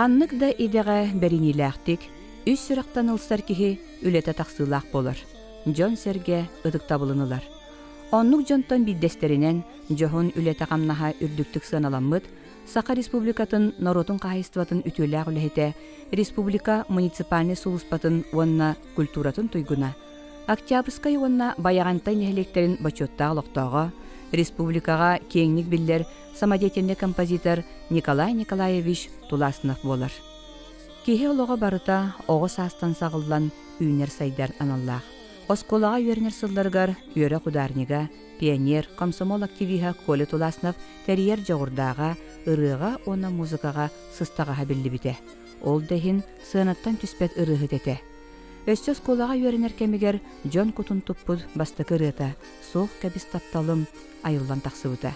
Ханнык да идэҕэ бэриниилээхтик, үс сүрэхтэн ылсар киһи үлэтэ тахсыылаах буолар, дьон-сэргэ ытыктабылын ылар. Оннук дьонтон биирдэстэринэн дьоһун үлэтэ-хамнаһа үрдүктүк сыаналаммыт Саха Республикатын норуотун хаһаайыстыбатын үтүөлээх үлэһитэ, республика муниципальнай сулууспатын уонна культуратын туйгуна, Октябрьскай уонна Байаҕантай нэһилиэктэрин бочуоттаах олохтооҕо, республикаҕа киэҥник биллэр самодеятельнай композитор Николай Николаевич Туласынов буолар. Киһи олоҕо барыта оҕо саастан саҕыллан үүнэр-сайдар аналлаах. Оскуолаҕа үөрэнэр сылларыгар үөрэх ударнига, пионер, комсомол активиһа Коля Туласынов тэрийэр дьоҕурдааҕа, ырыаҕа уонна музыкаҕа сыстаҕаһа биллибитэ. Ол да иһин сыанаттан түспэт ырыаһыт этэ. Өссө оскуолаҕа үөрэнэр кэмигэр дьон кутун туппут бастакы ырыата «Суох кэбис тапталым» айыллан тахсыбыта.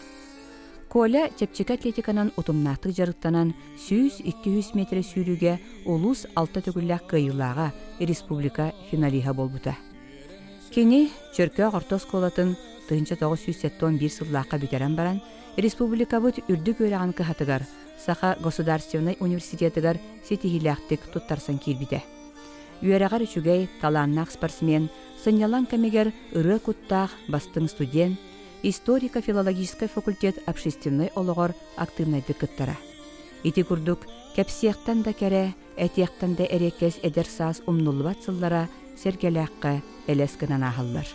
Коля чэпчэки атлетиканан утумнаахтык дьарыктанан 100-200 миэтэрэ сүүрүүгэ улуус алта төгүллээх кыайыылааҕа, республика финалиһа буолбута. Кини Чөркөөх орто оскуолатын 1971 сыллаахха бүтэрэн баран, республикабыт үрдүк үөрэҕин кыһатыгар Саха государственнай университетыгар ситиһиилээхтик туттарсан киирбитэ. Үөрэҕэр үчүгэй, талааннаах спортсмен, сынньалаҥ кэмигэр ырыа куттаах бастыҥ студент, историко-филологическай факультет общественнай олоҕор актыыбынайдык кыттара. Ити курдук, кэпсиэхтэн да кэрэ, этиэхтэн да эриэккэс эдэр саас умнуллубат сыллара Сэргэлээххэ элэс гынан ааһаллар.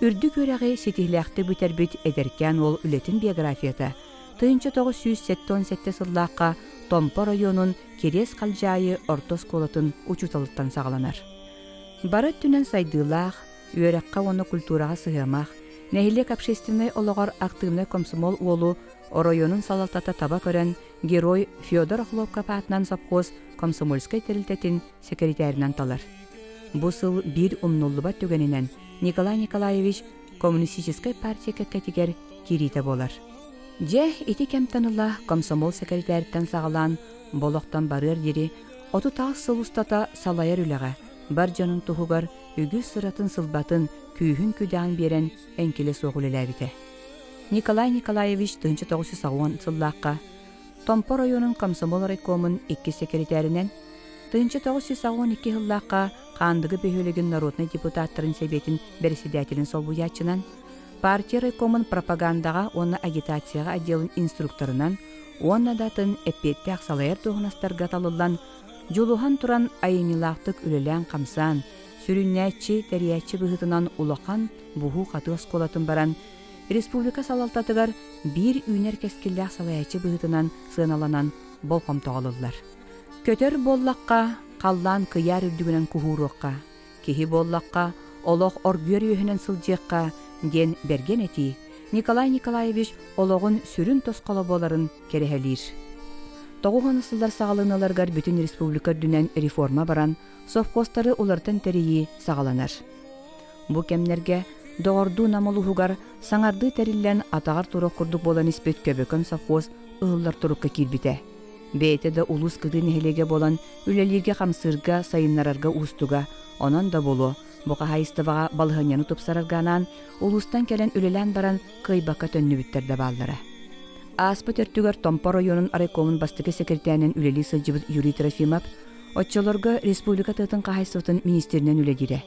Үрдүк үөрэҕи ситиһилээхтик бүтэрбит эдэркээн уол үлэтин биографията 1977 сыллаахха Томпо оройуонун Кириэс Халдьаайы орто оскуолатын учууталыттан саҕаланар. Бары өттүнэн сайдыылаах, үөрэххэ уонна культураҕа сыһыамах, нэһилиэк общественнай олоҕор актыыбынай комсомол уолу оройуонун салалтата таба көрөн герой Федор Охлопков аатынан сопхуос комсомольскай тэрилтэтин сэкиритээринэн талар. Бу сыл биир умнуллубат түгэнинэн Николай Николаевич Коммунистическай партия кэккэтигэр киириитэ буолар. Дьэ, ити кэмтэн ыла комсомол сэкиритээриттэн саҕалаан болохтон барыар диэри 38 сыл устата салайар үлэҕэ, бар дьонун туһугар үгүс сыратын-сылбатын, күүһүн-күдэҕин биэрэн эҥкилэ суох үлэлээбитэ. Николай Николаевич 1980 сыллаахха Томпо оройуонун комсомол райкомун иккис сэкиритээринэн, 1982 сыллаахха Хаандыгы бөһүөлэгин народнай депутаттарын сэбиэтин бэрэссэдээтэлин солбуйааччынан, партия райкомун пропагандаҕа уонна агитацияҕа отделын инструкторынан уонна да атын эппиэттээх салайар дуоһунастарга талыллан, дьулуһан туран айымньылаахтык үлэлээн-хамсаан, сүрүннээччи, тэрийээччи быһыытынан улахан буһуу-хатыы оскуолатын баран, республика салалтатыгар биир үүнэр кэскиллээх салайааччы быһыытынан сыаналанан болҕомтоҕо ылыллар. Көтөр буоллахха, халлаан кыйаар үрдүгүнэн куһууруохха, киһи буоллахха, олох оргуйар үөһүнэн сылдьыахха диэн бэргэн этии Николай Николаевич олоҕун сүрүн тосхоло буоларын кэрэһэлиир. Тоҕус сыллар саҕаланыыларыгар бүтүн республика үрдүнэн реформа баран, совхозтары уларытан тэрийии саҕаланар. Бу кэмнэргэ доҕордуу Нам улууһугар саҥардыы тэриллэн атаҕар туруох курдук буолан испит Көбөкөн совхоз ыһыллар турукка киирбитэ. Бэйэтэ да улуус кытыы нэһилиэгэ буолан үлэлииргэ-хамсыырга, сайыннарарга уустуга, онон да буолуо, бу хаһаайыстыбаҕа балаһыанньаны тупсарарга анаан улуустан кэлэн үлэлээн баран кыайбакка төннүбүттэр да бааллара. Ааспыт өртүгэр Томпо оройуонун райкомун бастакы сэкиртээнин үлэлии сылдьыбыт Юрий Трофимов оччолорго республика тыатын хаһаайыстыбатын министринэн үлэлиирэ.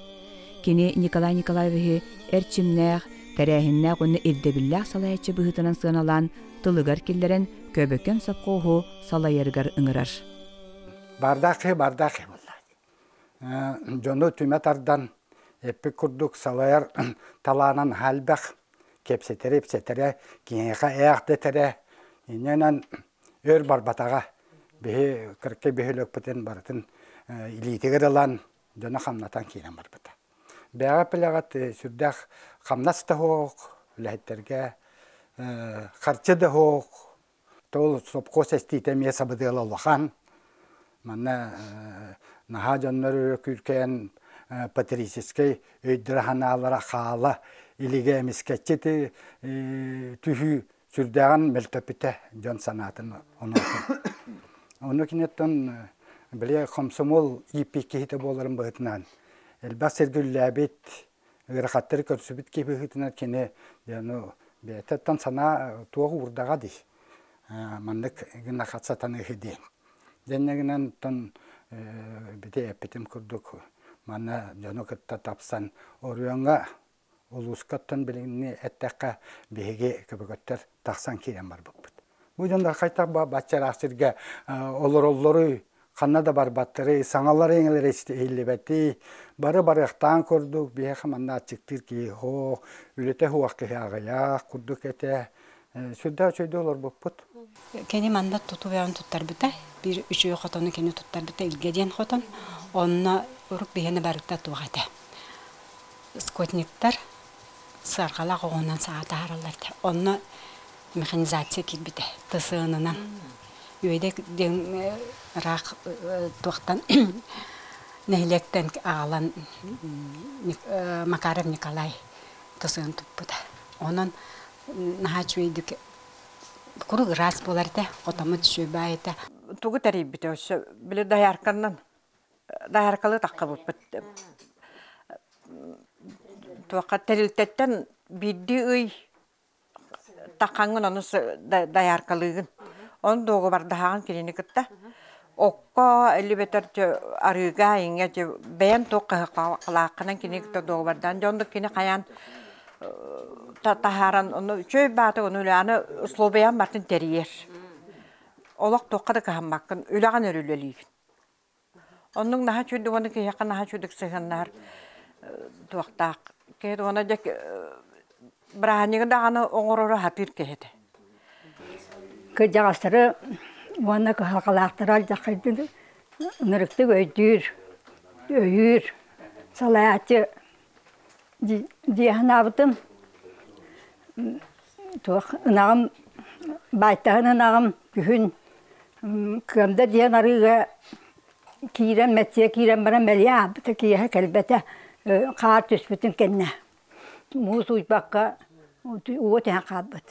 Кини Николай Николаевиһы эрчимнээх, тэрээһиннээх уонна ирдэбиллээх салайааччы быһыытынан сыаналаан тылыгар киллэрэн Көбөкөн сопхуоһу салайарыгар ыҥырар. Бардаах киһи бардаах киһи буолла. Дьону түмэ тардан эппит курдук салайар талаанан элбэх кэпсэтэрэ-ипсэтэрэ, киниэхэ ээх дэтэрэ, иннинэн өр барбатаҕа. Биһи кыракый бөһүөлэкпитин барытын илиитигэр ылан дьону хамнатан киирэн барбыта. Бэйэҕэ пилэҕит сүрдээх хамнас да суох, үлэһиттэргэ харчы да суох, Ол сопхуос эстиитэ эмиэ сабыдыала улахан. Манна наһаа дьоннор өрө күүркэйэн патриотическай өйдөрө-санаалара хаала илигэ эмискэччи түһүү сүрдээҕин мөлтөппүтэ дьон санаатын онуотун. Ону киниттэн били комсомол ииппит киһитэ буоларын быһыытынан элбэх сиргэ үлэлээбит, ыарахаттары көрсүбүт киһи быһыытынан кини ну бэйэтиттэн санаа туох уурдаҕа дии маннык гына сатаныыһы диэн. Дэннэгинэн оттон бити эппитим курдук манна дьону кытта тапсан оройуоҥҥа улуускаттан билиҥҥи эттэххэ биһиги көбөкөттөр тахсан киирэн барбыппыт. Бу дьоннор хайдах бачча ыраах сиргэ олороллоруй, ханна да барбаттарый, саҥалара иҥэлэрэ иһиллибэтий, бары барыахтаан курдук биһиэхэ манна аччыктыыр киһи суох, үлэтэ суох киһи аҕыйах курдук этэ. Сүрдээх үчүгэйдик олорбуппут. Кини манна туту бөҕөн туттарбыта. Биир үчүгэй хотону кини туттарбыта Илгэ диэн хотон. Онно урук биһиэнэ барыта туох этэ. Скотниктар сыарҕалаах оҕунан саҕа таһаараллар этэ. Онно механизация киирбитэ ТСН-нан. Үөдэ диэн ыраах туохтан нэһилиэктэн аҕалан Макаров Николай ТСН туппута. Онон наһаа үчүгэйдик куруук ыраас буолар этэ, хотоммут үчүгэй баай этэ. Тугу тэрийбитэ өссө били доярканнан дояркалыы таххыбыппыт туохха тэрилтэттэн биирдии ый таххаҥҥын ону дояркалыыгын он дуогабардаһаҕын кинини кытта окко элибэтэр арыыга иҥҥэ бэйэн туох кыһалҕалааххынан кини кытта дуогабардаан дьон кини хайаан таһааран ону үчүгэй баата ону аны условиям бартын тэрийэр олох туохха да кыһаммаккын үлэҕин өрө үлэлиигин Оннук наһаа үчүгэй уонна киһиэхэ наһаа үчүгэйдик сыһыаннаһар туохтаах киһи уонна дьэ бырааһынньыгы даҕаны оҥороро сатыыр киһи этэ. Кырдьаҕастары уонна кыһалҕалаахтары алдьархайдыыр ынырыктык өйдүүр, өйүүр салайааччы дии санаабытым. Туох ынаҕым баайтаһын ынаҕым күһүн Кыамда диэн арыыга киирэн мэччийэ киирэн баран мэлийэ аһаппыта киэһэ кэлбэтэ хаар түспүтүн кэннэ муус уйбакка уо түһэн хаалбыт.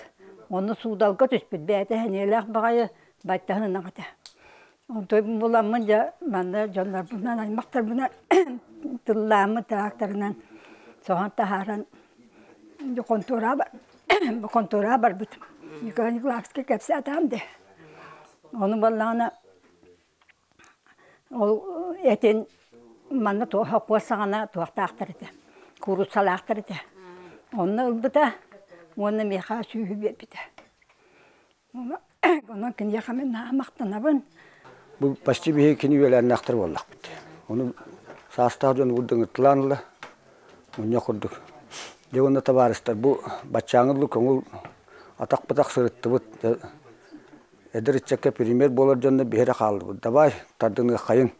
Онно суудалга түспүт бэйэтэ сэниэлээх баҕайы байтаһын ынах этэ. Онтон буламмын дьэ манна дьоннорбунан аймахтарбынан тыллааммын тракторынан соһон таһааран хонтуораҕа барбытым. Николай Николаевичка кэпсээтэҕим дии. Ону буоллаҕына ол этин манна сокуос саҕана туохтаахтар этэ, кууруссалаахтар этэ. Онно ылбыта уонна миэхэ сүөһү биэрбитэ. Онон киниэхэ мин наһаа махтанабын. Бу почти биһиги кини үөлээннээхтэр буоллахпыт. Ону саастаах дьон урдун ыттылаан ыла, мунньах курдук. Дьэ уонна табаарыстар бу баччааҥы көҥүл атах-бытах сырыттыбыт. Эдэр ыччакка премьер буолар дьонно биһири хааллыбыт. Давай тардыныаххайын,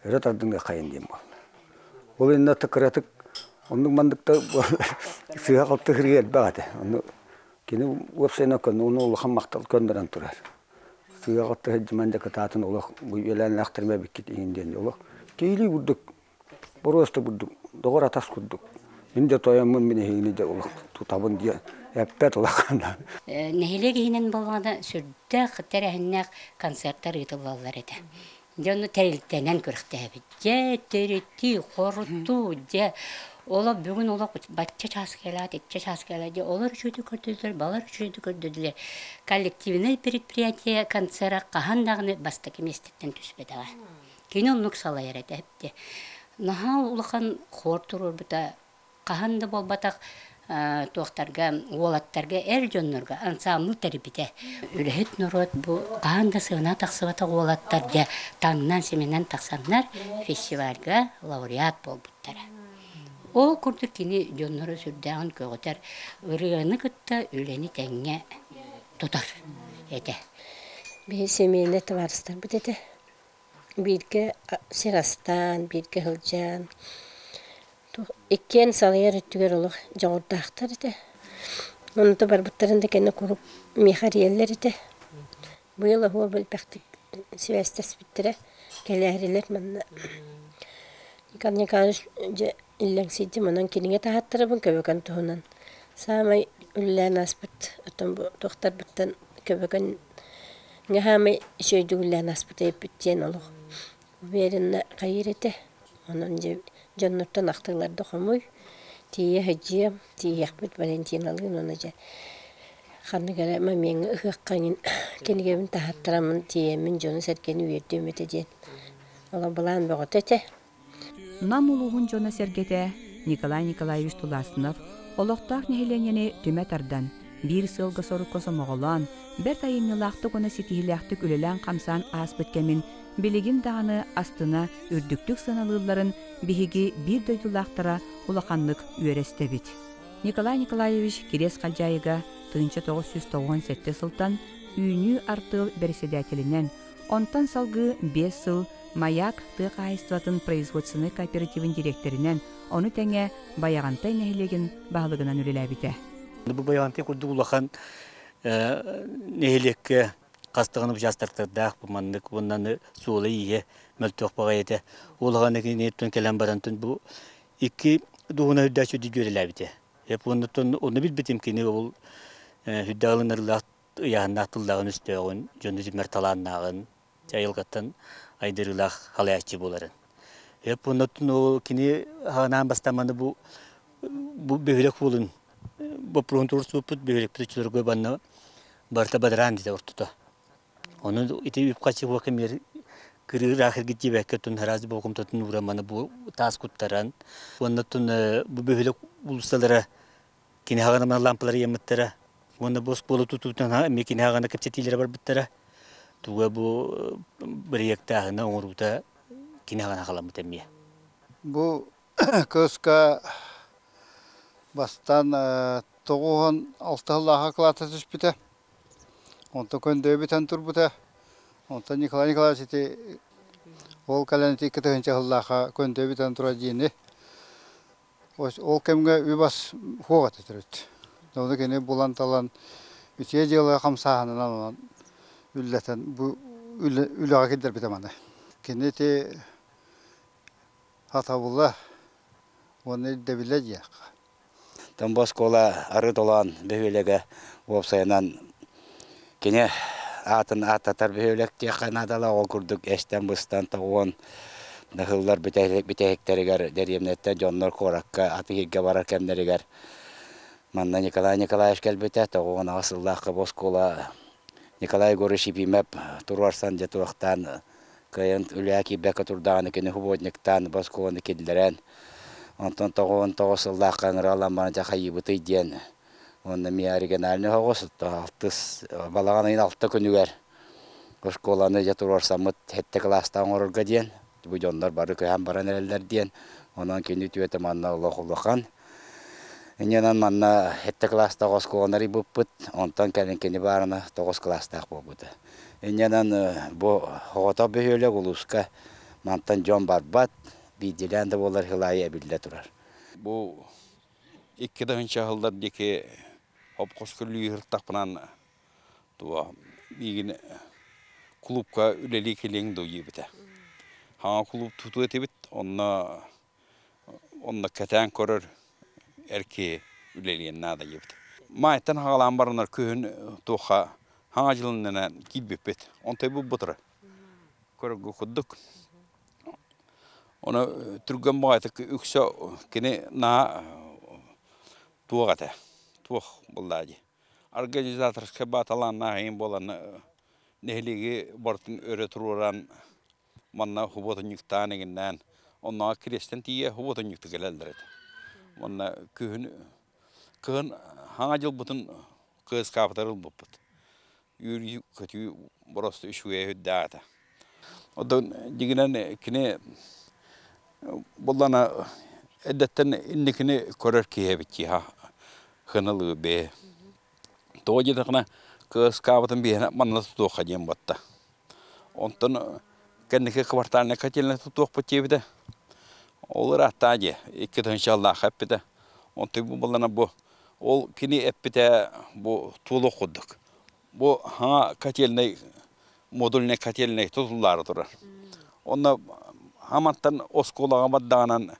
өрө тардыныаххайын диэн буолла. Ол иннинэ кыратык оннук маннык сыыһа-халты ырыа элбэх этэ. Ону кини уопсайынан ону улахан махтал көннөрөн турар. Сыыһа-халты сылдьыман дьэ кытаатын олох бу үөлээннээхтэрим эбиккит иһин диэн олох киһилии курдук боруоста курдук доҕор атас курдук мин да тойоммун мин эһигини дьэ олох тутабын диэн эппэт улахан Нэһилиэк иһинэн буоллаҕына сүрдээх тэрээһиннээх концерттар ыытыллаллар этэ. Дьэ ону тэрилтэнэн күрэхтэһэбит. Дьэ төрүттүү, хорутуу, дьэ олох бүгүн олох бачча чаас кэлээт, иччэ чаас кэлээт, дьэ олор үчүгэйдик көрдүлэр, балар үчүгэйдик көрдүлэр. Коллективнай предприятие концера хаһан даҕаны бастакы миэстэттэн түспэтэҕэ. Кини оннук салайар этэ эпти. Наһаа улахан хор туруорбута хаһан да буолбатах туохтарга, уолаттарга, эр дьоннорго ансаамбыл тэрийбитэ. Үлэһит норуот бу хаһан да сыана тахсыбатах уолаттар дьэ таҥнан-симэнэн тахсаннар фестивальга лауреат буолбуттара. Ол курдук кини дьоннору сүрдээҕин көҕүтэр, ырыаны кытта үлэни тэҥҥэ тутар этэ. Биһи семейнэй табаарыстарбыт этэ. Бииргэ сир астаан, бииргэ сылдьан, иккиэн салайар өттүгэр олох дьоҕурдаахтар этэ. Онто барбыттарын да кэннэ куруук миэхэ эрийэллэр этэ. Быйыл оһуоба элбэхтик сибээстэспиттэрэ, кэлээрилэр манна. Николай Николаевич дьэ иллэҥсийдим, онон кинигэ таһааттарабын Көбөкөн туһунан. Саамай үлэлээн ааспыт оттон бу туохтарбыттан Көбөкөн Хаамай үчүгэйдик үлэлээн ааспыт эбиппит диэн олох уверенно хайыыр этэ. Онон дьэ дьоннортон ахтыыларда хомуй, тиийэ сылдьыам, тиийиэхпит Валентиналыын уонна дьэ Ханнык эрэ момеҥҥа ыһыахха эҥин кинигэбин таһааттараммын тиийэммин дьону-сэргэни үөрдүөм этэ диэн олох былаан бөҕөтө этэ. Нам улууһун дьоно-сэргэтэ Николай Николаевич Туласынов олохтоох нэһилиэнньэни түмэ тардан, биир сыалга-сорукка сомоҕолоон, бэрт айымньылаахтык уонна ситиһиилээхтик үлэлээн-хамсаан ааспыт кэмин билигин даҕаны астына үрдүктүк сыаналыылларын биһиги биир дойдулаахтара улаханнык үөрэ истэбит. Николай Николаевич Кириэс Халдьаайыга 1997 сылтан Үүнүү артыал бэрэссэдээтэлинэн, онтон салгыы 5 сыл Маяк тыа хаһаайыстыбатын производственнай кооперативын дириэктэринэн, ону тэҥэ Байаҕантай нэһилиэгин баһылыгынан үлэлээбитэ. Бу Байаҕантай курдук улахан нэһилиэккэ хас даҕаны учаастактардаах бу маннык уонна суола-ииһэ мөлтөх баҕайы этэ. Улахан киниттэн кэлэн баран бу икки дуоһуна үрдээччи дьүөрэлээбитэ. Уонна ону билбитим кини ол үрдээх ылынарылаах ыйааһыннаах тыллааҕын өстөөҕүн, дьону түмэр талааннааҕын, айылҕаттан айдарыылаах халайааччы буоларын. Уонна ол кини ханаан бастаан бу бу бөһүөлэк буолун боппуруоһун туруорсубуппут бөһүөлэкпит оччолорго банна барыта бадараан дии ортото. Ону ити үп-харчы буо кэмигэр кырыыраах эргит диэбэккэ тун араас болҕомтотун ууран маны бу таас куттаран уонна тун бу бөһүөлэк уулуссалара кини хаҕына маны лампалары ыйаммыттара уонна бу оскуола тутуутун эмиэ кини хаҕына кэпсэтиилэрэ барбыттара туга бу бырайыактааһына оҥоруута кини хаҕына халаммыт эмиэ. Бу кыска бастаан 96 сыллааҕы кылаата түспүтэ. Онтон көндөйбүтэн турбута. Онтон Николай Николаевич ити ол кэлэн ити 2 тыһыынча сыллаахха көндөйбүтэн турар диэни ол кэмҥэ үп-ас суох этэ төрүт. Ону кини булан-талан үтүө дьыала хамсааһынынан онон үллэтэн бу үлэҕэ киллэрбитэ маны. Кини ити сатабыла уонна ирдэбилэ диэххэ. Томбо оскуола арыы толоон бөһүөлэгэ уопсайынан кини аатын ааттатар бөһүөлэк диэххэ наадалаах ол курдук эстэн-быстан тоҕуон ыһыллар бүтэһиктэригэр дэриэбинэттэн дьоннор куоракка атыыһыгга барар кэмнэригэр манна Николай Николаевич кэлбитэ 98 сыллаахха бу оскуола Николай Егорович Ефимов туруорсан дьэ туохтаан кыайан үлэҕэ киирбэккэ турдаҕына кини художниктаан бу оскуоланы киллэрэн онтон 99 сыллаахха ыҥыраллан баран дьэ хайыыбытый диэн уонна эмиэ оригинальный оһоҕос алтыс балаҕан ыйын алта күнүгэр оскуоланы дьэ туруорсаммыт сэттэ кылаастаах оҥорорго диэн бу дьоннор бары көһөн баран эрэллэр диэн онон кини үтүөтэ манна олох улахан инньэнэн манна сэттэ кылаастаах оскуоланы арыйбыппыт онтон кэлин кини баарына тоҕус кылаастаах буолбута Инньэнэн бу оҕото бөһүөлэк улууска мантан дьон барбат, биирдиилээн да буоллар сыл аайы эбиллэ турар. Бу 2 тыһыынча сыллар диэки хопхос көрүлүү туо миигин клубка үлэлии кэлиэҥ дуо диэбитэ. Хаҥа клуб тутуу этибит, онно онно кэтээн көрөр эр киһи үлэлиэн наада диэбит. Маайтан хаҕалаан баранар күһүн туохха хаҥа дьылынан киирбиппит. Онтой булбутара. Көрөргө курдук. Оны түргэн баҕайытык үксэ кини наа туох этэ. Туох буллаа дии. Организаторскай бааталааннаах буолан нэһилиэги барытын өрө туруоран манна хубуотунньуктаан эҥиннээн оннооҕор Кириэстэн тиийэ хубуотунньуктуу кэлэллэр этэ. Уонна күһүн кыһын хаҥа дьылбытын кыаскаабытар ылбыппыт. Үөрүү-көтүү бороста үчүгэйэ үрдээх этэ. Оттон дьиҥинэн кини буллана эрдэттэн инникини көрөр киһи эбит дии хыналыы бэйэ. Тоҕо диэтэххинэ кыаскаабытын биһиэнэ манна тутуохха диэн батта. Онтон кэнники квартальнай котельнай тутуохпут диэбитэ. Ол ырааттаа дии, 2 тыһыынчалаах эппитэ. Онтон бу буоллана бу ол кини эппитэ бу туолуох курдук. Бу хаҥа котельнай, модульнай котельнай тутуллаары турар. Онно хаматтан оскуолаҕа бардаҕынан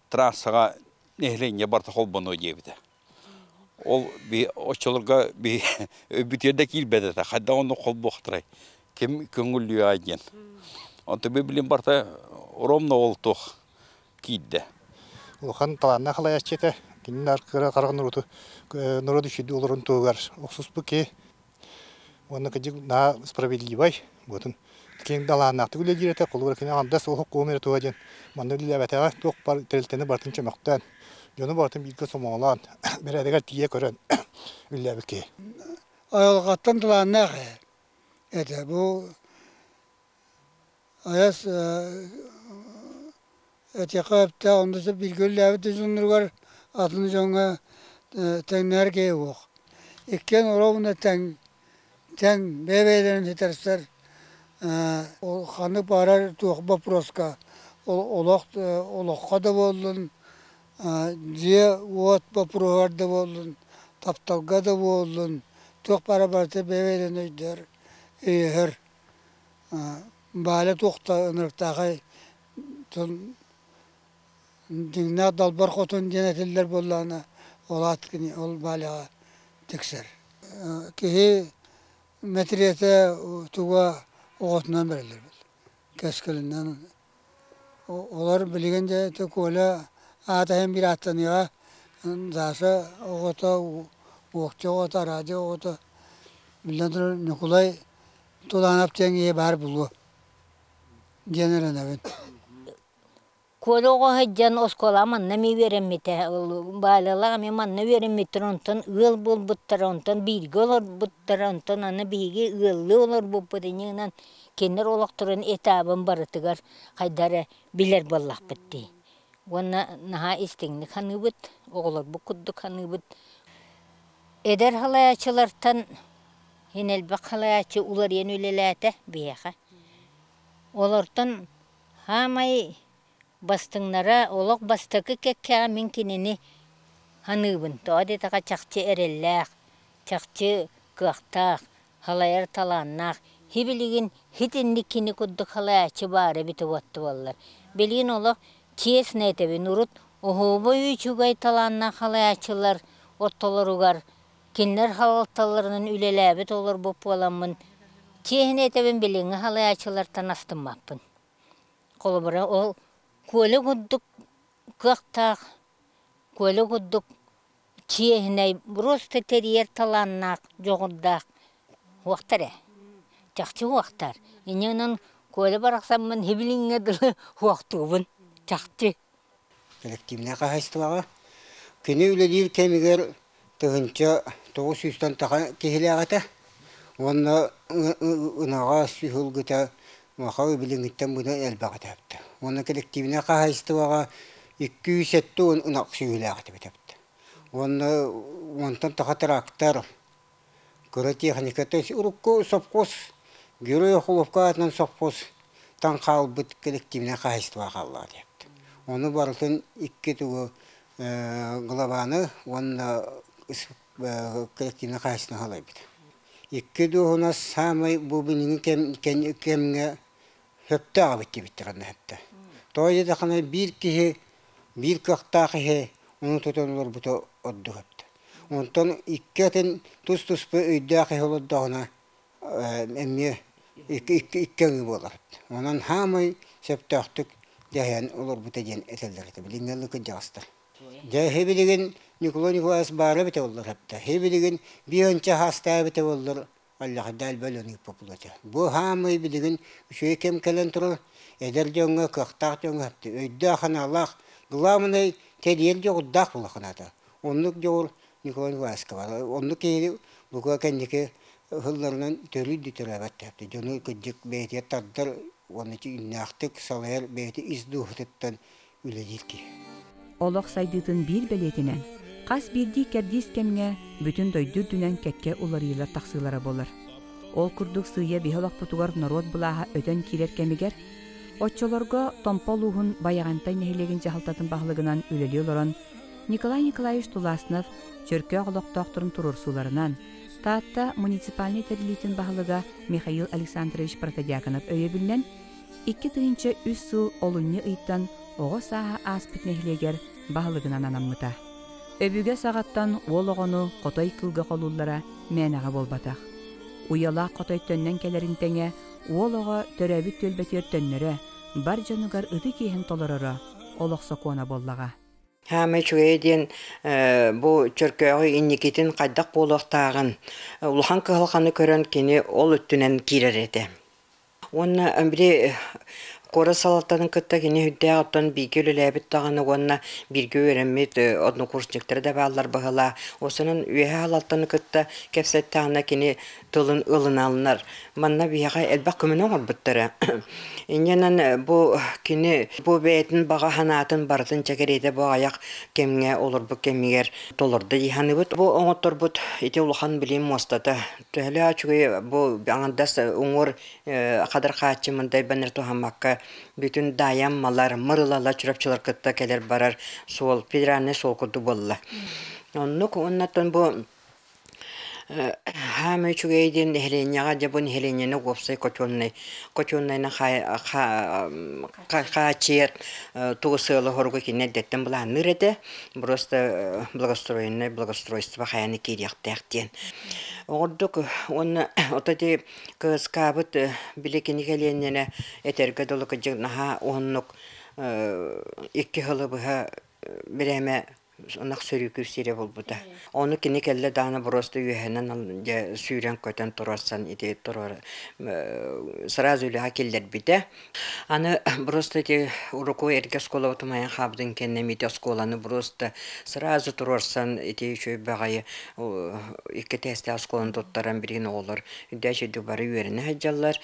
трассаҕа нэһилиэнньэ барыта холбонуо диэбитэ. Ол оччолорго бүтүөр да киирбэт этэ, хайдах оннук холбуохтарай, ким көҥүллүөҕэй диэн. Онтон билин барыта ровно ол туох киирдэ. Улахан талааннаах халайааччы этэ. Кинилэр кыра харах норуоту норуот үчүгэй олорун туһугар охсуспут киһи. Уонна кырдьык наһаа справедливай буотун киэҥ далааһыннаахтык үлэлиир этэ. Холобура кини аҥардас олох куом эрэ туһа диэн манна үлэлээбэтэҕэ туох баар тэрилтэни барытын чөмөхтөөн, дьону барытын бииргэ сомоҕолоон, бэрээдэгэр тиийэ көрөн үлэлээбит киһи. Айылҕаттан талааннаах этэ. Бу айас этиэххэ сөптөөх, онно бииргэ үлэлээбит дьонноругар атын дьоҥҥо тэҥнэһэр киһи суох. Иккиэн оруобуна тэҥ, тэҥ бэйэ-бэйэлэрин ситэрсэр ханнык баҕарар туох боппуруоска олох олоххо да буоллун, дьиэ-уот боппуруоһугар да буоллун, тапталга да буоллун, туох баара барыта бэйэ-бэйэлэрин өйдөөр, өйөһөр. Баайа туох да ынырыктаахай дьиҥнээх далбар хотун диэн этиллэр буоллаҕына, ол аат кини ол Валяҕа тиксэр. Киһи мэтириэтэ туга оҕотунан бэриллэр кэскилинэн. Олор билигин дьэ ити Коля аата иһин биир ааттаныаҕа Даша оҕото, Уокча оҕото, Радя оҕото, биллэн турар Ньукулай Тулаанап диэн киһи баар буолуо диэн эрэнэбин. Коля оҕо сылдьан оскуолаҕа манна эмиэ үөрэммитэ. Валялаах эмиэ манна үөрэммиттэр, онтон ыал буолбуттара, онтон бииргэ олорбуттара, онтон аны биһиги ыаллыы олорбуппут инньэ гынан кинилэр олохторун этабын барытыгар хайдах эрэ билэр буоллахпыт дии. Уонна наһаа истиҥник саныыбыт, оҕолорбут курдук саныыбыт. Эдэр салайааччылартан Син элбэх халааччы уларыйан үлэлээтэ биһиэхэ. Олортон саамай бастыҥнара олох бастакы кэккэҕэ мин кинини саныыбын. Тоҕо диэтэххэ чахчы эрэллээх, чахчы кыахтаах, салайар талааннаах. Сибилигин итинник кини курдук салайааччы баара эбитэ буоллар. Билигин олох честно этэбин, урут оһуобай үчүгэй талааннаах салайааччылар ортолоругар Кинилэр салалталарынан үлэлээбит олорбут буоламмын, чиэһинэй этэбин билиҥҥи салайааччылартан астыммаппын. Холобура, ол Коля курдук кыахтаах, Коля курдук чиэһинэй, просто тэрийэр талааннаах, дьоҕурдаах уохтар ээ. Чахчы уохтар. Инньэ гынан Коля барахсаммын сибилиҥҥэ дылы уохтуубун. Чахчы. Коллективнай хаһаайыстыбаҕа кини үлэлиир кэмигэр 1900-тан таха киһилээх этэ уонна ынаҕа сүһүлгүтэ маха билиҥҥиттэн быдан элбэх этэ уонна коллективнай хаһаайыстыбаҕа 270 ынах сүөһүлээх этибит уонна онтон таха трактор кыра техника то есть урукку совхоз Герой Охлопка аатынан совхоз таҥ хаалбыт коллективнай хаһаайыстыба хааллаҕа диэбит. Ону барытын икки тугу главаны уонна коллективнай хаһаайыстыбаны халайбыт. Икки дуоһунас саамай бу билиҥҥи кэмҥэ сөптөөх эбит диэбиттэр онно сөптөөх. Тоҕо диэтэххинэ биир киһи биир кыахтаах киһи ону тутан олорбута ордук эбит. Онтон икки атын тус-туспа өйдөөх киһи олордоҕуна эмиэ икки аҥыы буолар. Онон хаамай сөптөөхтүк дьаһайан олорбута диэн этэллэр этэ. Билиҥҥи ыллык кырдьаҕастар. Дьэ, билигин Николай Николаевич баара эбитэ буоллар эбитэ. Билигин биир хаастаах эбитэ буоллар Аллаһардаал бөлөнүү популата. Бу хаамай билигин үчүгэй кэм кэлэн турар, эдэр дьоҥҥо, кыахтаах дьоҥҥо өйдөөх-санаалаах, главное тэрийэр дьоҕурдаах буолуоххунаата. Оннук дьоҕур Николай Николаевичка баар. Оннук киһи бука кэнники ыһылларынан төрүүр да төрөөбөт да дьону кырдьык бэйэтигэр тардар уонна иннээхтик салайар бэйэтэ ис дууһатыттан үлэлиир киһи. Олох сайдыытын биир бэлиэтинэн, хас биирдии кэрдиис кэмҥэ бүтүн дойду үрдүнэн кэккэ уларыйыылар тахсыылара буолар. Ол курдук сыыйа биһи олохпутугар норуот былааһа өтөн киирэр кэмигэр, оччолорго Томпо улууһун Байаҕантай нэһилиэгин дьаһалтатын баһылыгынан үлэлии олорон Николай Николаевич Туласнов Чөркөөх олохтоохторун туруорсууларынан, Таатта муниципальнай тэриллиитин баһылыга Михаил Александрович Протодьяконов өйөбүлүнэн 2003 сыл олунньу ыйтан оҕо сааһа ааспыт нэһилиэгэр баһылыгынан анаммыта. Өбүгэ саҕаттан уол оҕону хотой кыылга холууллара мээнэҕэ буолбатах. Уйалаах хотой төннөн кэлэрин тэҥэ уол оҕо төрөөбүт түөлбэтигэр төннөрө, бар дьонугар ытык иэһин толороро олох сокуона буоллаҕа. Хаамай үчүгэйэ диэн бу Чөркөөҕү инникитин хайдах буолуохтааҕын улахан кыһалҕаны көрөн кини ол өттүнэн киирэр этэ. Уонна били куорат салалтатын кытта кини үрдээх оттон бииргэ үлэлээбит даҕаны уонна бииргэ үөрэммит однокурсниктара да бааллар быһыылаах. Осонон үөһэ салалтаны кытта кэпсэттэҕинэ кини тылын ылыналлар. Манна биһиэхэ элбэх көмөнү оҥорбуттара. Инньэнэн бу кини бу бэйэтин баҕа санаатын барытын чэкэриэтэ бу аҕыйах кэмҥэ олорбут кэмигэр толордо дии саныыбыт. Бу оҥотторбут ити улахан билим муостата. Төһөлөөх үчүгэй бу аҥардас уҥуор хадыр хааччы мындайбаннар туһаммакка бүтүн даайам малар мырылала чурапчылар кытта кэлэр барар суол федеральный суол курдук буолла. Оннук уоннаттан бу Хаамай үчүгэй диэн нэһилиэнньэҕэ дьэ бу нэһилиэнньэни уопсай котельнай котельнайынан хааччыйар тугу сыала-соругу кинини эрдэттэн былаанныыр этэ. Просто благоустроенное благоустройство хайаны киириэхтээх диэн. Оҕордук уонна ото ити КСК-быт били кини кэлиэнньэнэ этэргэ дылы кыдьык наһаа уһуннук икки сылы быһа бирээмэ ынах сөрүүкүүр сирэ буолбута. Ону кини кэллэ даҕаны просто үөһэнэн дьэ сүүрэн-көтөн туруорсан ити туруор сразу үлэҕэ киллэрбитэ. Аны просто ити уруку эргэ оскуола тумайан хаалбытын кэннэ ити оскуоланы просто сразу туруорсан ити үчүгэй баҕайы икки этээстээх оскуоланы туттаран билигин оҕолор үрдээччи бары үөрэнэ сылдьаллар.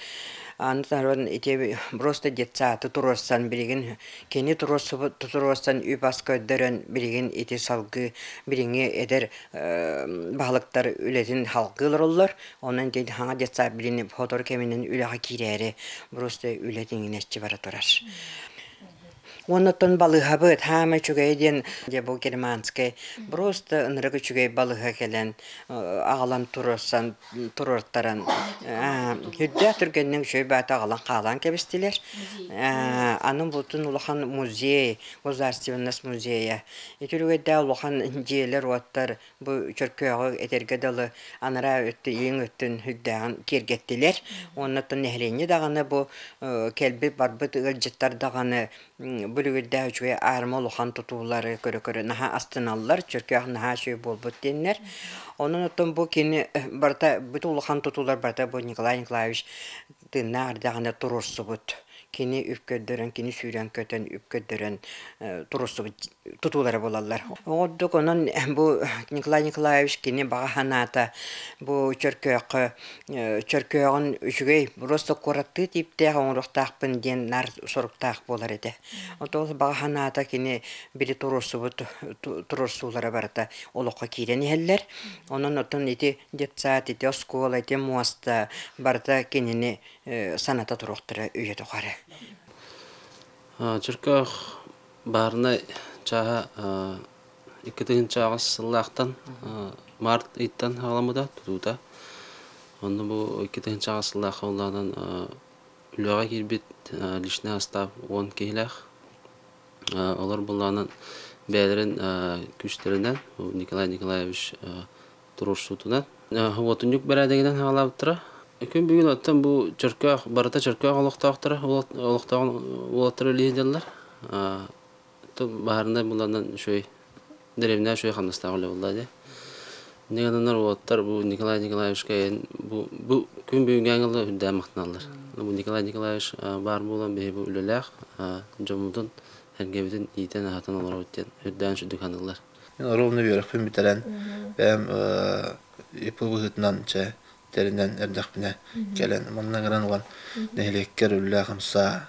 Аны таран ити просто детсады туруорсан билигин Кини туруорсан үп-ас көрдөрөн, билигин ити салгыы билиҥҥи эдэр баһылыктар үлэтин салгыы олороллор. Онон ити хаҥа детсад билини сотору кэминэн үлэҕэ киирээри просто үлэ тиҥинэччи бара турар. Уонна оттон балыыһабыт хаамай үчүгэйэ диэн дьэ бу германскай просто ынырык үчүгэй балыыһа кэлэн аҕалан туруорсан туруортаран үрдээх түргэнник үчүгэй баата аҕалан хаалаан кэбистилэр. Аны бутун улахан музей, государственность музейа. Ити үлүгэрдээх улахан дьиэлэр-уоттар бу Чөркөөҕү этэргэ дылы анараа өттө иэҥ өттүн үрдээҕин киэргэттилэр. Уонна оттон нэһилиэнньэ даҕаны бу кэлбит барбыт ыалдьыттар даҕаны бу үлүгэрдээх үчүгэй аарыма улахан тутуулары көрө-көрө наһаа астыналлар, Чөркөөх наһаа үчүгэй буолбут диэннэр. Онон оттон бу кини барыта бүт улахан тутуулар барыта бу Николай Николаевич тыыннаах эрдэҕинэ туруорсубут. Кини үп көрдөрөн, кини сүүрэн-көтөн үп көрдөрөн туруорсубут тутуулара буолаллар. Оҕордук онон бу Николай Николаевич кини баҕа санаата бу Чөркөөххө Чөркөөҕүн үчүгэй просто куораттыы тииптээх оҥоруохтаахпын диэн наар соруктаах буолар этэ. Отол баҕа санаата кини били туруорсубут туруорсуулара барыта олоххо киирэн иһэллэр. Онон оттон ити детсад, ити оскуола, ити муоста барыта кинини саната туруохтара үйэ тухары. Чөркөөх баарынай чааһа 2008 сыллаахтан март ыйтан хаҕаламмыта тутуута. Онно бу 2008 сыллаахха улаатан үлэҕэ киирбит личный состав 10 киһилээх. Олор буллаҕынан бэйэлэрин күүстэринэн Николай Николаевич туруорсуутунан уотунньук бэрээдэгинэн хаалаабыттара. Күн бүгүн оттон бу Чөркөөх барыта Чөркөөх олохтоохторо олохтоох уолаттара үлэлии сылдьаллар. Баһаарынай буланан үчүгэй дэриэбинэ үчүгэй хамнастаах үлэ буолла дии. Инньэ гынан уолаттар бу Николай Николаевичка бу бу күн бүгүҥҥэ ыла үрдээн махтаналлар. Бу Николай Николаевич баар буолан биһи бу үлэлээх дьоммутун сэргэбитин иитэн-аһатан олоробут диэн үрдээн сүрдүк саныыллар. Мин ровно үөрэхпин бүтэрэн бэйэм ИП быһыытынан чэ тэринэн эрдэхпинэ кэлэн манна ыҥыран ылан нэһилиэккэр үлэлээ-хамсаа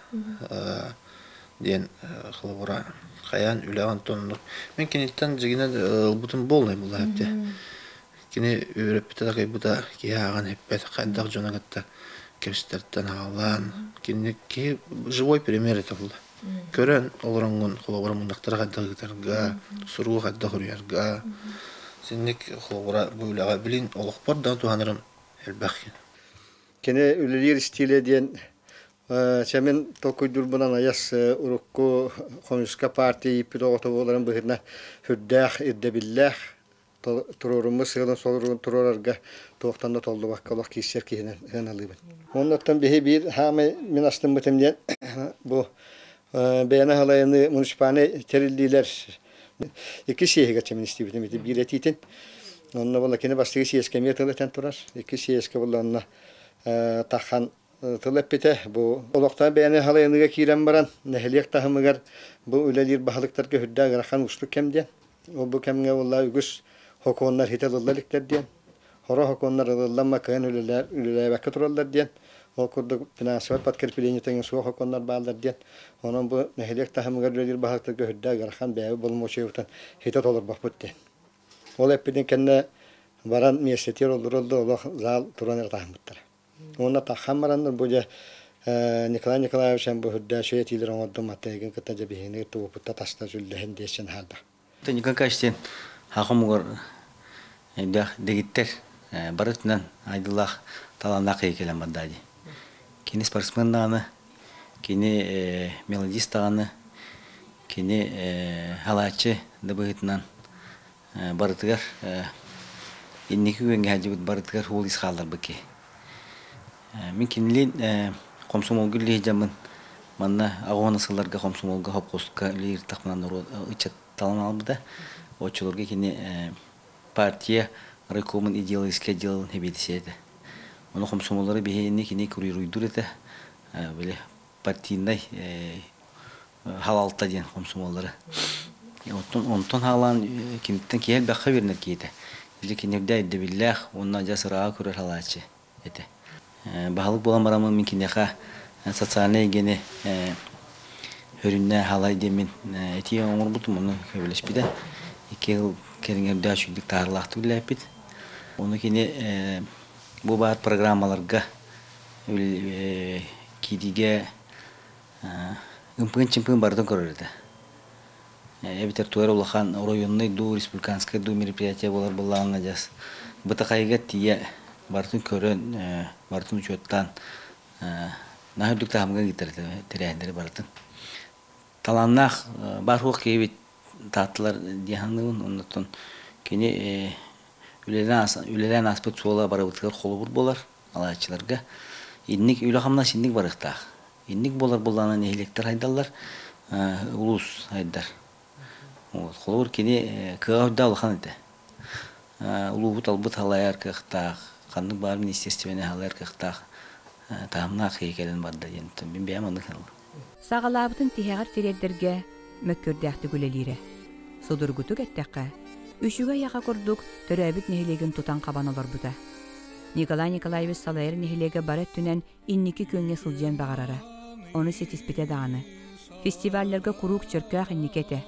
диэн холобура хайаан үлэҕин тоннук мин киниттэн дьигинэн ылбытым буолнай буолла эбитэ кини үөрэппитэ такайбыта киһи ааҕан эппэт хайдах дьону кытта кэпсэтэртэн аҕалаан кини киһи живой пример этэ буолла көрөн олороҥҥун холобура муннахтара хайдах ыытарга суругу хайдах уруйарга синник холобура бу үлэҕэ билин олохпор да туһанарым элбэх Кини үлэлиир стилэ диэн чэмин толкуйдуурбунан айас урукку хомуска партия ииппит оҕото буоларын быһыытынан сүрдээх ирдэбиллээх туруоруммут сыалын солоруун туруорарга туохтан да толлубакка олох киирсэр киһинэн сыаналыыбын. Оннуттан биһи биир хаамай мин астыммытым диэн бу бэйэни халайыны муниципальнай тэриллиилэр Икки сиэһигэр чэминистибитим ити биир этиитин. Онно буолла кини бастакы сиэскэ эмиэ тыл этэн турар. Икки сиэскэ буолла онно тахан тыл эппитэ. Бу олохтоох бэйэни халайыныыга киирэн баран, нэһилиэк таһымыгар бу үлэлиир баһылыктарга үрдээх ыарахан уустук кэм диэн. Ол бу кэмҥэ буолла үгүс хокуоннар хитэ ылылла иликтэр диэн. Хоро хокуоннар ылыллан кыайан үлэлээбэккэ тураллар диэн. Ол курдук финансовай подкрепление тэҥэ суох хокуоннар бааллар диэн. Онон бу нэһилиэк таһымыгар үлэлиир баһылыктарга үрдээх ыарахан бэйэбит боломуочуйабытын хитэ толорбоппут диэн. Ол эппитин кэннэ баран миэстэтигэр олорор да олох зал туран эрэ таһыммыттара. Уонна таххан бараннар бу дьэ Николай Николаевич бу үрдээх үчүгэй этиилэр оҥордум аттыгын кытта дьэ биһигини тугуппутта таста сүллэһин диэччин хаалла. Николай Николаевич диэн хахомугар элбэх дэгиттэр бары өттүнэн айдылаах талааннаах киһи кэлэн барда дии. Кини спортсмен даҕаны, кини мелодист даҕаны, кини халааччы да быһыытынан барытыгар инники күөҥҥэ сылдьыбыт барытыгар уол ис хаалларбыт киһи. Мин кинилиин хомсомуолга үлэлии сылдьаммын манна аҕыс сылларга хомсомуолга хопхуоска үлэлиир тахпынан норуот ыччат талан аҕалбыта. Оччолорго кини партия райкомун идеологическай отделын сэбиэдиссэйэ этэ. Ону хомсомуоллары биһиги кини курируйдуур этэ. Били партийнай халалта диэн хомсомуоллары. Оттон онтон хаалаан киниттэн киһи элбэххэ үөрэнэр киһитэ. Или кинирдэ ирдэбиллээх уонна дьэ сыраҕа көрөр халааччы этэ. Баһылык буолан бараммын мин киниэхэ социальнай эйгэни өрүннэ халай диэммин этии оҥорбутум, ону көбүлэспитэ. Икки сыл кэриҥэ үрдээх үчүгдүк таһаарылаахтык үлэлээппит. Ону кини бу баар программаларга киириигэ ымпыын-чымпыын барытын көрөр этэ. Эбэтэр туора улахан оройуоннай дуу, республиканскай дуу мероприятие буолар буоллаҕына дьас бытахайыгар тиийэ барытын көрөн, барытын учуоттаан наһаа үрдүк таһымҥа ыытар этэ тэрээһиннэри барытын. Талааннаах баар-суох киһибит тааттылар дии саныыбын. Оннуттан кини үлэлээн ааспыт суола барыбытыгар холобур буолар алааччыларга. Инник үлэ-хамнас инник барыахтаах. Инник буолар буоллаҕына нэһилиэктэр хайдаллар, улуус хайдар. Вот. Холобур, кини кыаҕа үрдэ улахан этэ. Улуубут албыт халайар кыахтаах, ханнык баар министерствоны халайар кыахтаах таһымнаах киһи кэлэн барда диэн мин бэйэм оннук саныыбын. Саҕалаабытын тиһэҕэр тириэрдэргэ мөккүөрдээхтик үлэлиирэ. Судургутук эттэххэ, үчүгэй аҕа курдук төрөөбүт нэһилиэгин тутан-хабан олорбута. Николай Николаевич салайар нэһилиэгэ бары өттүнэн инники күөҥҥэ сылдьыан баҕарара. Ону ситиспитэ даҕаны. Фестивалларга куруук чөркөөх инники этэ.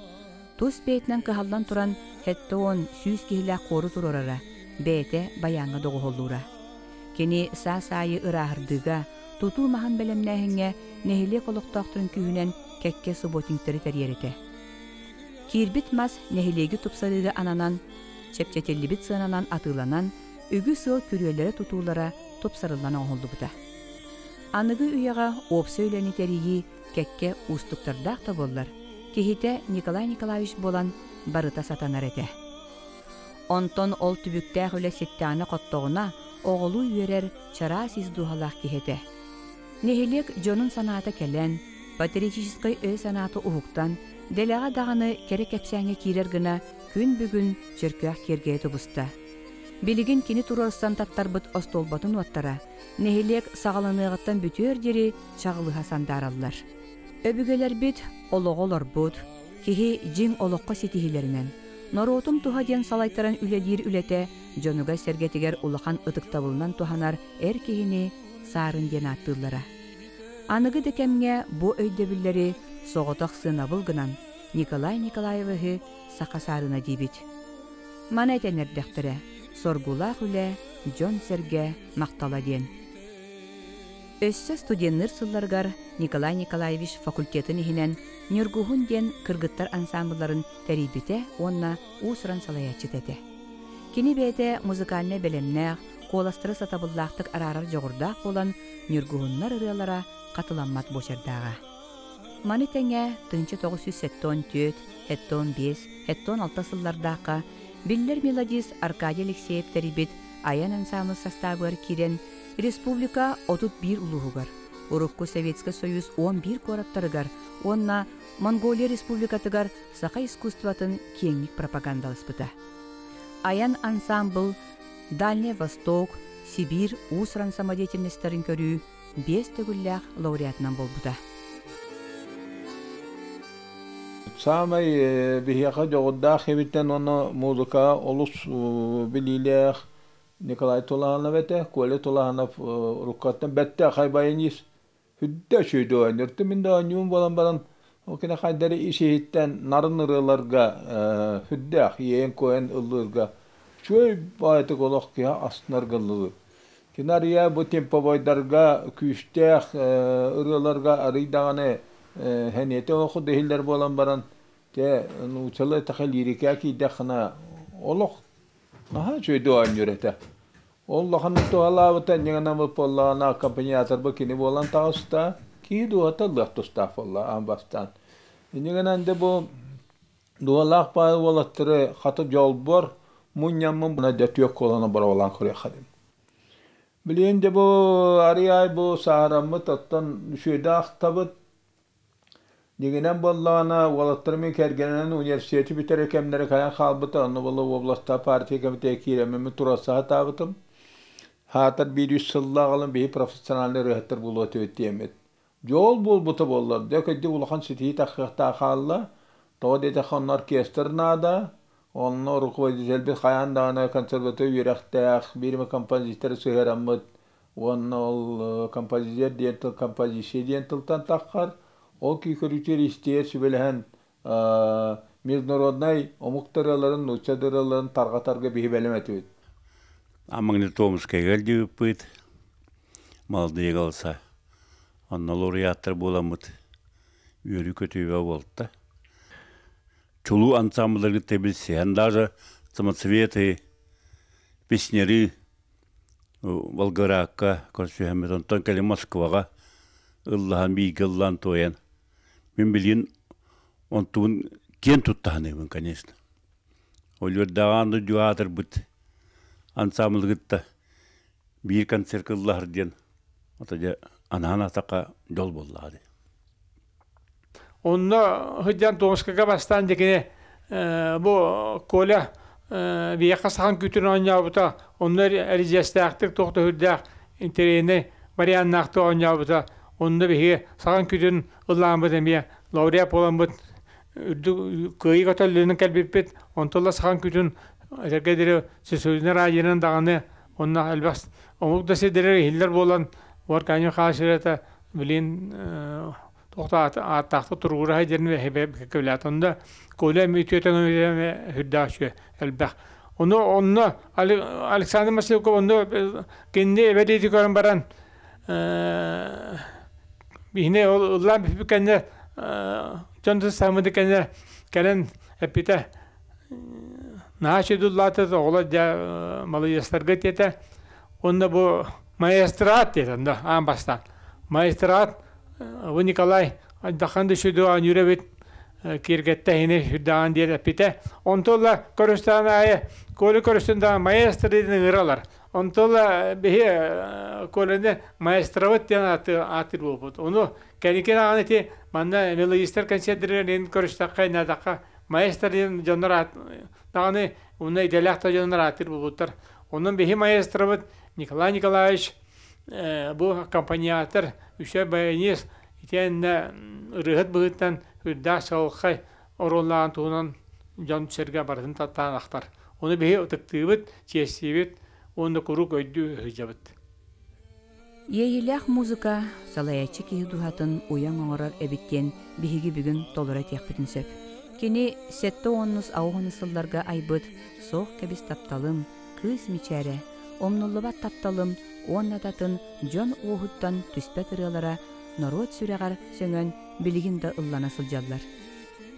Тус бэйэтинэн кыһаллан туран, 70, 100 киһилээх хуору туруорара, бэйэтэ байааҥҥа доҕуһуоллуура. Кини саас аайы ырааһырдыыга, тутуу маһын бэлэмнээһиҥҥэ нэһилиэк олохтоохторун күүһүнэн кэккэ субботниктары тэрийэр этэ. Киирбит мас нэһилиэги тупсарыыга ананан, чэпчэтиллибит сыананан атыыланан, үгүс ыал күрүөлэрэ тутуулара тупсарыллан оҥоһуллубута. Аныгы үйэҕэ уопсай үлэни тэрийии кэккэ уустуктардаах да буоллар, киһитэ Николай Николаевич буолан барыта сатанар этэ. Онтон ол түбүктээх үлэ ситтэҕинэ-хоттоҕуна оҕолуу үөрэр чараас ис дууһалаах киһи этэ. Нэһилиэк дьонун санаата кэлэн, патриотическай өй-санаата уһуктан, дэлэҕэ даҕаны кэрэ кэпсээҥҥэ киирэр гына күн бүгүн Чөркөөх киэргэйэ тубуста. Билигин кини туруорсан таттарбыт остуолбатын уоттара нэһилиэк саҕаланыаҕыттан бүтүөр диэри чаҕылыһа сандаараллар. Өбүгэлэрбит олоҕу олорбут, киһи дьиҥ олоххо ситиһиилэринэн, норуотум туһа диэн салайтаран үлэлиир үлэтэ дьонугар-сэргэтигэр улахан ытыктабылынан туһанар эр киһини Саарын диэн ааттыыллара. Аныгы да кэмҥэ бу өйдөбүллэри соҕотох сыанабыл гынан Николай Николаевиһы саха саарына диибит. Маны этэн эрдэхтэрэ, соргулаах үлэ, дьон-сэргэ махтала диэн. Өссө студенныыр сылларыгар Николай Николаевич факультетын иһинэн Ньургуһун диэн кыргыттар ансаамбылларын тэрийбитэ уонна уус-уран салайааччыта этэ. Кини бэйэтэ музыкальнай бэлэмнээх, куоластары сатабыллаахтык араарар дьоҕурдаах буолан, Ньургуһуннар ырыалара хатыламмат буочардааҕа. Маны тэҥэ 1974, 75, 76 сыллардаахха биллэр мелодист Аркадий Алексеев тэрийбит Айан ансаамбыл састаабыгар киирэн республика 31 улууһугар, Урукку Советскай Союз 11 куораттарыгар уонна Монголия Республикатыгар саха искусствотын киэҥник пропагандаласпыта. Айан ансаамбыл Дальний Восток, Сибиир уус-уран самодеятельностарын көрүү биэс төгүллээх лауреатынан буолбута. Саамай биһиэхэ дьоҕурдаах эбиттэн уонна музыка олус билиилээх Николай Тулаанов этэ. Коля Тулаанов уруккаттан бэртээхэй баянист. Үрдэ үчүгэй оонньууртум. Мин да оонньуум буолан баран, ол кини хайдары ис-иһиттэн нарын ырыаларга үрдээх иэйэн-куойан ыллыырга үчүгэй баайытык олох киһи астынарга ыллыыр. Кини арыйа бу темповойдарга күүстээх ырыаларга арый даҕаны сэниэтэ олох иһиллэр буолан баран, те нууччалыы эттэххэ лирика киирдэххинэ олох наһаа үчүгэйдик оонньуур этэ. Ол улаханнык туһалаабыта инньэ буоллаҕына аккомпаниаторбыт кини буолан таҕыста. Киһи дууһата ылыах тустаах буолла аан бастаан. Инньэ гынан дьэ бу дуолаах баай уолаттары хата дьолбор мунньаммын дьэ түөх куолана боруобалаан көрүөххэ диэн. Билигин дьэ бу арыйаай бу сааһыраммыт оттон үчүгэйдик ахтабыт. Дьиҥинэн буоллаҕына, уолаттарым мин кэргэнинэн университеты бүтэрэр кэмнэрэ кэлэн хаалбыта, онно буолла областаах партия кэмитиэтэ киирэммин туруорса сатаабытым. Хаатар биир үс сыллаах ылан биһи профессиональнай ырыаһыттар буолуо этибит диэммит. Дьол буолбута буоллар, дьэ кырдьык улахан ситиһии тахсыахтаах хаалла. Тоҕо диэтэххэ, онно оркестр наада, онно руководительбит хайаан даҕаны консерватория үөрэхтээх, биир эмэ композиторы сыһыараммыт уонна ол композитор диэн тыл композиция диэн тылтан таххар, ол күүкөрүтүөр истиэр сүбэлэһэн международнай омук ырыаларын, нуучча ырыаларын тарҕатарга биһи бэлэм этибит. Магнитомскайга илдьибиппит, Молодые голоса. Онно лауреаттар буоламмыт үөрүү-көтүүбэ буолта. Чулуу ансамблларга тэбилсиһэн даже самоцветы, песняры Волгоградка көрсүһэммит, онтон кэлин Москваҕа ыллаһан бииргэ ыллаан туойан мин билигин онтубун киэн тутта саныыбын, конечно. Олүөрдээҕи аан аатырбыт ансамблы кытта биир концертка ыллаһар диэн ото дьэ анаан атака дьол буоллаҕа дии. Онно сылдьан Томскайга бастаан дьэ бу Коля биһиэхэ сахан күүтүн оонньообута, онно эридьиэстээхтик туох да сүрдээх интэриэһинэй варианнаахтык оонньообута. Онно биһиги сахан күүтүн ыллааммыт эмиэ лауреат буоламмыт үрдүк кыайыы көтөллөнөн кэлбиппит. Онтон сахан күүтүн этэргэ диэри Сесудина радионан даҕаны онно элбэх омук да сирдэригэр иһиллэр буолан Аркадий Михайлович ырыата билин туохта ааттаахтык туругура диэн көбүлээтэ. Онно Коля үтүөтэн үрдээх үчүгэй элбэх. Ону онно Александр Масленников онно кинини эбэдиити көрөн баран биһини ол ыллаан бүппүт кэннэ дьон саммыты кэннэ кэлэн эппитэ наһаа үчүгэй ыллаата оҕолор дьэ маладьыастарга диэтэ. Онно бу маэстроат диэтэ онно аан бастаан. Маэстроат бу Николай Айдахан да үчүгэй оонньуур эбит киэргэттэ иһини үрдэҕин диэн эппитэ. Онто ыла көрүстэҕин аайы Коля көрүстүн даҕаны маэстро диэн ыҥыралар. Онто ыла биһи Коляны маэстробыт диэн ааттыыр буолбут. Ону кэнники даҕаны ити манна мелодистар концерттэригэр ин көрүстэххэ иннатахха маэстро диэн дьоннор даҕаны уонна идэлээх да дьоннор ааттыыр буолбуттар. Онон биһи маэстробыт Николай Николаевич бу аккомпаниатор, үсэ баянист итиэннэ ырыаһыт быһыытынан үрдээх чаҕылхай оруоллааҕын туһунан дьон-сэргэ барытын таптаан ахтар. Ону биһи ытыктыыбыт, чиэстиибит уонна куруук өйдүү сылдьабыт. Иэйиилээх музыка салайааччы киһи дууһатын уйаҥ оҥорор эбит диэн биһиги бүгүн толору этиэхпитин сөп. Кини 70-ус аҕыс сылларга айбыт «Суох кэбис тапталым», «Кыыс мичээрэ», «Умнуллубат тапталым» уонна да атын дьон уоһуттан түспэт ырыалара норуот сүрэҕэр сөҥөн билигин да ыллана сылдьаллар.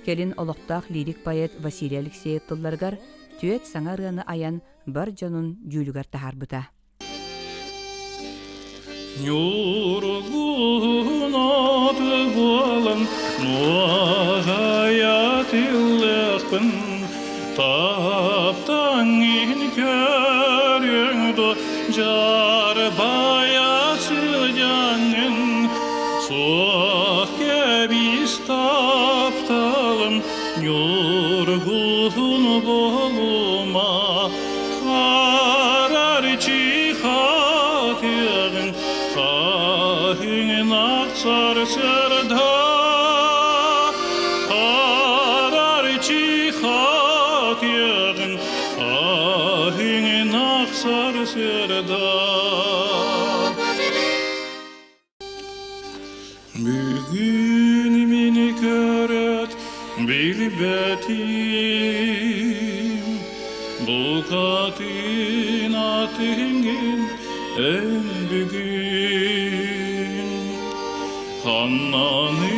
Кэлин олохтоох лирик поэт Василий Алексеев тылларыгар түөрт саҥа ырыаны айан бар дьонун дьүүлүгэр таһаарбыта. Ньургуһун аты буолан нуоҕайа тиллэхпин таптаҥ иһин көрүөҥ дуо дьаарбайа сылдьаҥҥын. Сарсыарда Бүгүн мини көрөт билбэтим Букатын атыҥын эн бүгүн Ханнаны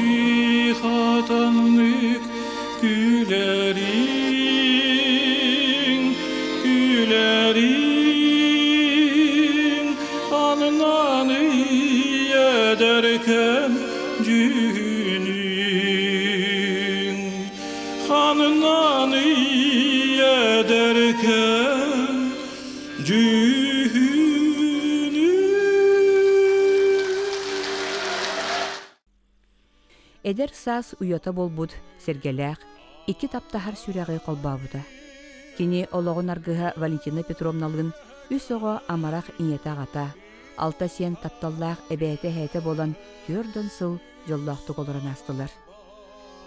хатаннык күлэриҥ, күлэриҥ Аннаны эдэркэм дьүһүнүҥ Ханнаны эдэркэм дьүһүнүҥ Эдэр саас уйата буолбут сэргэлээх, икки таптаһар сүрэҕи холбообута. Кини олоҕун аргыһа Валентина Петровналыын үс оҕо амарах ийэтэ-аҕата, алта сиэн тапталлаах эбээтэ-эһээтэ буолан түөрт сыл дьоллоохтук олорон аастылар.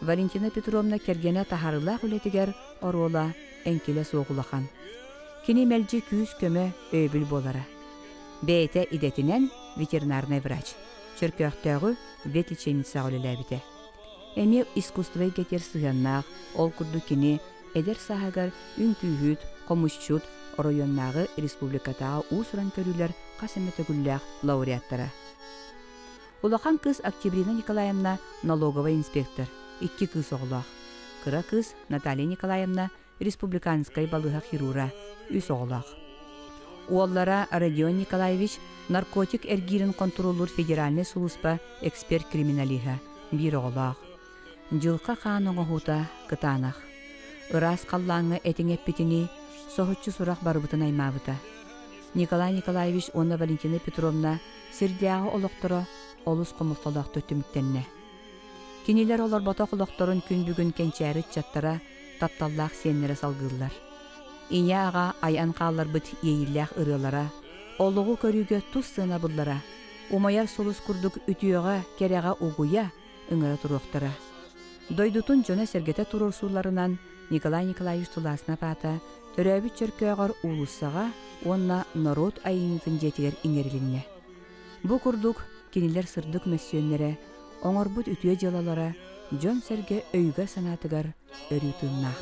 Валентина Петровна кэргэнэ таһаарыылаах үлэтигэр оруола эҥкилэ суох улахан. Кини мэлдьи күүс-көмө, өйөбүл буолара. Бэйэтэ идэтинэн ветеринарнай врач. Чөркөөхтөөҕү ветлечебницаҕа үлэлээбитэ. Эмиэ искусство эйгэтигэр сыһыаннаах, ол курдук кини эдэр сааһыгар үҥкүүһүт, хомусчут, оройуоннааҕы республикатааҕы уус-уран көрүүлэр хас эмэ төгүллээх лауреаттара. Улахан кыыс Октябрина Николаевна налоговай инспектор, икки кыыс оҕолоох. Кыра кыыс Наталья Николаевна республиканскай балыыһа хирура, үс оҕолоох. Уоллара Родион Николаевич наркотик эргиирин хонтуруоллуур федеральнай сулууспа эксперт-криминалиһа, биир оҕолоох. Дьылха хаан оҥоһуута кытаанах. Ыраас халлааҥҥа этиҥ эппитинии, соһуччу сурах барыбытын аймаабыта. Николай Николаевич уонна Валентина Петровна сирдээҕи олохторо олус хомолтолоохтук түмүктэннэ. Кинилэр олорботох олохторун күн бүгүн кэнчээри ыччаттара, тапталлаах сиэннэрэ салгыыллар. Ийэ-аҕа айан хаалларбыт иэйиилээх ырыалара, олоҕу көрүүгэ тус сыанабыллара, умайар сулус курдук үтүөҕэ, кэрэҕэ угуйа, ыҥыра туруохтара. Дойдутун дьоно-сэргэтэ туруорсууларынан Николай Николаевич Тулааснап аата төрөөбүт Чөркөөҕөр уулуссаҕа уонна норуот айымньытын дьиэтигэр иҥэрилиннэ. Бу курдук кинилэр сырдык мөссүөннэрэ, оҥорбут үтүө дьыалалара дьон-сэргэ өйүгэр-санаатыгар өрүү тыыннаах.